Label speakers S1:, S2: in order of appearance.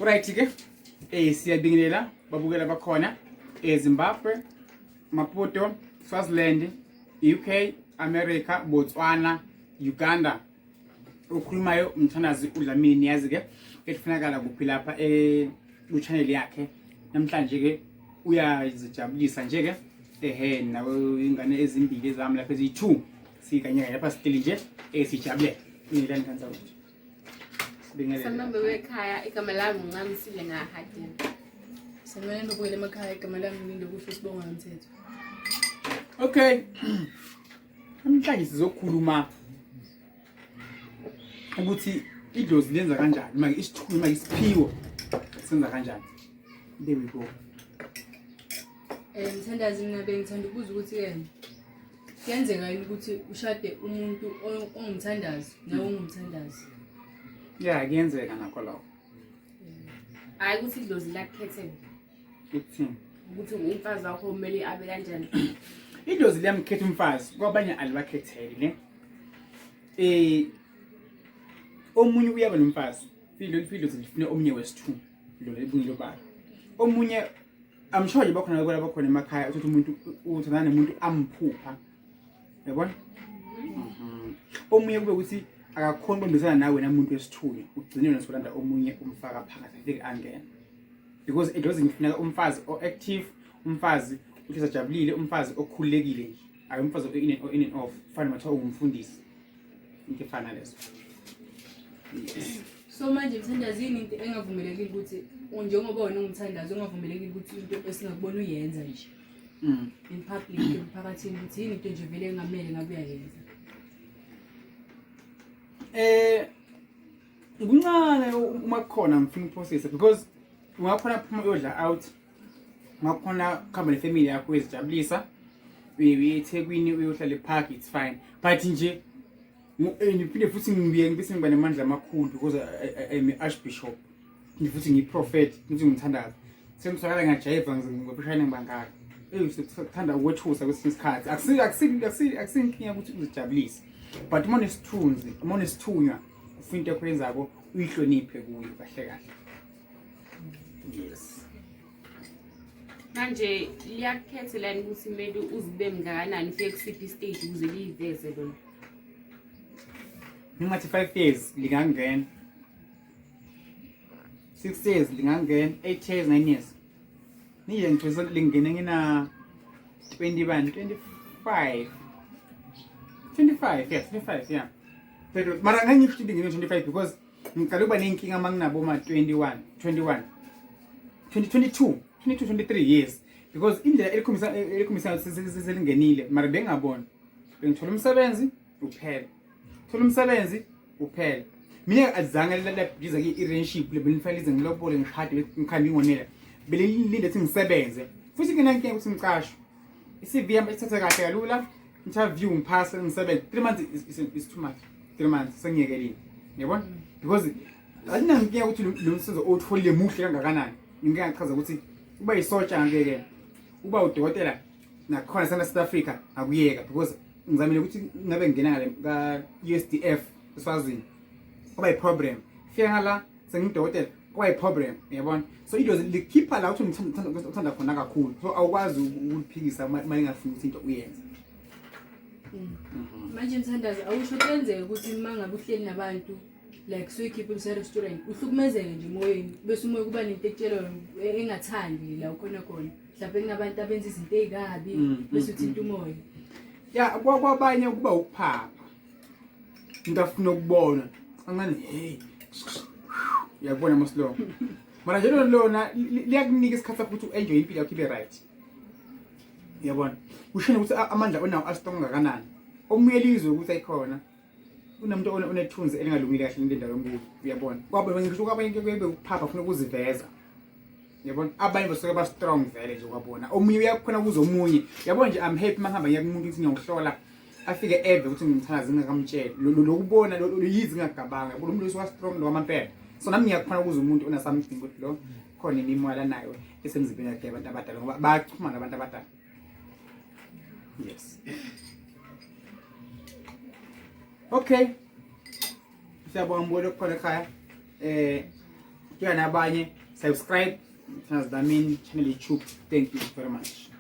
S1: Right ke, siyabingelela babukela bakhona eZimbabwe, Maputo, Swaziland, UK, America, Botswana, Uganda. Okhulumayo umthandazi uDlamini, yazi ke ekufunakala kuphi lapha ku channel yakhe. Namhlanje ke uyazijabulisa nje ke, ehe, nawe ingane ezimbili ezami lapha eziyi-2 sikanye kanye lapha sihleli nje, sijabule. Nilani kanza ukuthi sibingelele.
S2: Sanibona wekhaya, igama lami ngincamisile ngahadini.
S3: Sanibona nibukele emakhaya, igama lami ngindokuhle sibonga nomthetho.
S1: Okay. Namhlanje sizokhuluma ukuthi idlozi lenza kanjani, noma isithunywa, noma isiphiwo senza kanjani. There we go.
S3: Mthandazi, mina bengithanda ukubuza ukuthi-ke kuyenzeka yini ukuthi ushade umuntu ongumthandazi nawe ungumthandazi?
S1: Yeah, kuyenzeka nakho lokho.
S2: Hayi ukuthi idlozi lakukhethela.
S1: Ukuthini?
S2: Ukuthi umfazi wakho kumele abe kanjani.
S1: Idlozi liyamkhetha umfazi, kwabanye alibakhetheli ne. Omunye uyaba nomfazi, idlozi lifuna omunye wesithu, lo lebungilo balo. Omunye I'm sure nje bakhona abantu abakhona emakhaya, uthi umuntu uthandana nomuntu amphupha. Yabona? Omunye kube ukuthi akakhoni ukubambisana nawe wena muntu wesithunywa, ugcine wena usolanda omunye umfaka phakathi afike angene. Because edlozini kufuneka umfazi o-active, umfazi uthi sajabulile, umfazi okhululekile nje. Hayi umfazi o-in and, in and off, fana mathiwa ungumfundisi. Into efana lezo. Yes.
S3: So manje mthandazi, yini into engavumelekile ukuthi njengoba wena ungumthandazi ongavumelekile ukuthi into esingakubona uyenza nje in public emphakathini, ukuthi yini into nje vele engamele ngabe uyayenza?
S1: Kuncane uma kukhona ngifuna ukuphosisa, because ungakhona kuphuma uyodla out, ungakhona kuhamba nefamily yakho uyozijabulisa, uye eThekwini uyohlala epark, it's fine. But nje ngiphinde futhi ngibuye ngibese ngiba namandla amakhulu because I'm a archbishop, futhi ngiyi-prophet, futhi ngithandaza, sengitholakala ngiyajayiva, ngibashayela ngibangaka. Sekuthanda ukwethusa kwesinye isikhathi. Akusinkinga ukuthi uzijabulise, but uma unesithunzi, uma unesithunywa, ufuna into yakho yenzako uyihloniphe kuyo kahle kahle. Yes.
S2: Manje liyakukhethela yini ukuthi kumele uzibe mngakanani, ufike kusiphi stage ukuze liyiveze lona?
S1: Ngingathi 5 years lingangena, 6 years lingangena, 8 years, 9 years. Nije ngigcwisa lingene ngina 20 bani, 25, 25, yeah, 25, yeah. Pero mara ngangisho ukuthi lingene 25 because ngiqale ukuba ney'nkinga uma nginabo ma 21, 21, 20, 22, 22, 23 years, because indlela elikhombisa selingenile, mara bengingaboni, bengithola umsebenzi uphela, thola umsebenzi uphela. Mina azange liza i-relationship le benifanele lize ngilobole, ngishade, ngikhambe ngonela. Belilinde ukuthi ngisebenze, futhi nginankinga ukuthi ngicashwe, i-CV yami ithathe kahle kalula, interview ngiphase, ngisebenze. 3 months is too much. 3 months sengiyekelile, yabona, because alinankinga ukuthi lo msebenzi owutholile muhle kangakanani. Ngike ngachaza ukuthi uba yisotsha ngake-ke, uba udokotela nakhona sana South Africa akuyeka, because ngizamile ukuthi ngabe ngingena ngale ka-USDF eSwazini, kuba yi-problem. Fika ngala sengidokotela, kuba yi-problem, uyabona. So idlozi likhipha la uthi uthanda khona kakhulu, so awukwazi ukuliphikisa uma lingafuni ukuthi into uyenze.
S3: Manje mthandazi, awusho kuyenzeka ukuthi uma ngabe uhleli nabantu, like suyikhipha use-restaurant, uhlukumezeke nje emoyeni, bese umoya kuba nento ekutshela yona engathandi la ukhona khona, mhlawumbe kunabantu abenza izinto ey'kabi, bese uthinta umoya?
S1: Ya, kwabanye kuba ukuphapha, umuntu afuna ukubona kancane, hey, uyakubona mos lo. Mara nje lona liyakunika isikhathi sakho ukuthi u-enjoy impilo yakho ibe right, uyabona, kushone ukuthi amandla onawo astrong kangakanani. Omunye lizwe ukuthi ayikhona kunomuntu onethunzi elingalungile kahle le ndawo enkulu, uyabona. Kwabe ngisho kwabanye kube ukuphapha, ufuna ukuziveza, uyabona. Abanye basuke ba strong vele nje kwabona. Omunye uyakhona kuze omunye, uyabona nje, I'm happy mangihamba ngiya kumuntu ukuthi ngiyawuhlola, afike eve ukuthi ngimthandaza ngingakamtsheli. Lokubona yizi ngingagabanga, yabo, lo muntu usuka strong lo wamampela. So nami ngiyakhona kuze umuntu ona something ukuthi lo khona imimoya lanayo esemzimbeni yakhe abantu abadala, ngoba bayachuma nabantu abadala. Yes, okay, siyabonga mbukelo kukhona ekhaya. Tshela nabanye, subscribe Mthandazo Dlamini channel YouTube. Thank you very much.